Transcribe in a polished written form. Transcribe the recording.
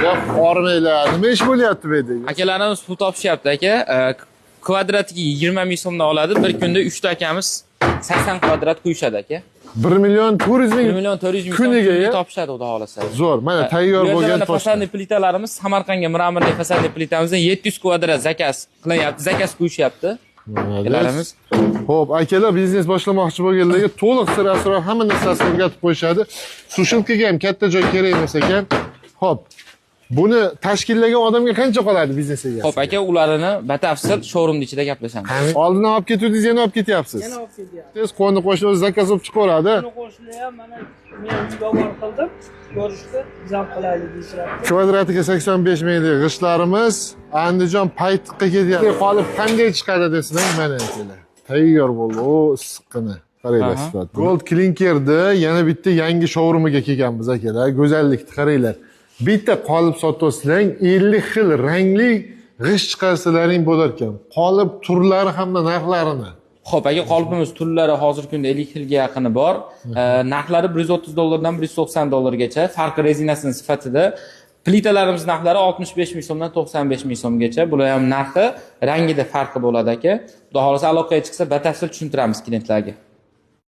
Yo'q, hormanglar. Nima ish bo'lyapti bu yerda? Akalarimiz pul topishyapti, aka. Kvadratiga 20 ming so'mdan oladi. Bir kunda 3 ta akamiz 80 kvadrat quyishadi, aka. 1 million 400 1 ming million 400 ming so'm kuniga, kuniga ya? topishadi, xudo xohlasa. Zo'r. Mana tayyor Bu yerda bo'lgan mana toshlar. Фасадный plitalarimiz, Samarqandga мраморный фасадный plitamizdan 700 kvadrat заказ qilyapti, заказ quyishyapti. Akalarimiz. Xo'p, akalar, biznes boshlamoqchi bo'lganlarga to'liq sir asror, hamma narsasini o'rgatib qo'yishadi. Сушилка ga ham katta joy kerak emas ekan. Xo'p, buni tashkillagan odamga qancha qoladi biznes egasi? Xo'p, aka, ularini batafsil showroom ichida gaplashamiz. Oldin olib ketuvdingiz, yana olib ketyapsiz. Yana olib ketyapti. Tez qo'ni qo'shni o'zi заказ bo'lib chiqaveradi. Buni qo'shni ham mana men uyga borib qildim. Ko'rishdi, biz ham qilaylik deyishyapti. Kvadratiga 85 minglik g'ishtlarimiz Andijon paytliqqa ketyapti. Qolib qanday chiqadi desang, mana akalar. Tayyor bo'ldi. O, issiqqina. Qaranglar sifati. Gold Clinker'da yana bitta yangi showroomiga kelganmiz, akalar. Go'zallikni qaranglar. Bitta qolip sotyapsizlar, 50 xil rangli g'isht chiqarsalaring bo'lar ekan. Qolip turlari hamda narxlarini. Xo'p, aka, qolipimiz turlari hozirgi kunda 50 xilga yaqini bor. Narxlari 130 dollardan 190 dollargacha, farqi rezinasining sifatida. Plitalarimiz narxlari 65 ming so'mdan 95 ming so'mgacha. Bular ham narxi rangida farqi bo'ladi, aka. Xudo xohlasa, aloqaga chiqsa, batafsil tushuntiramiz klientlarga.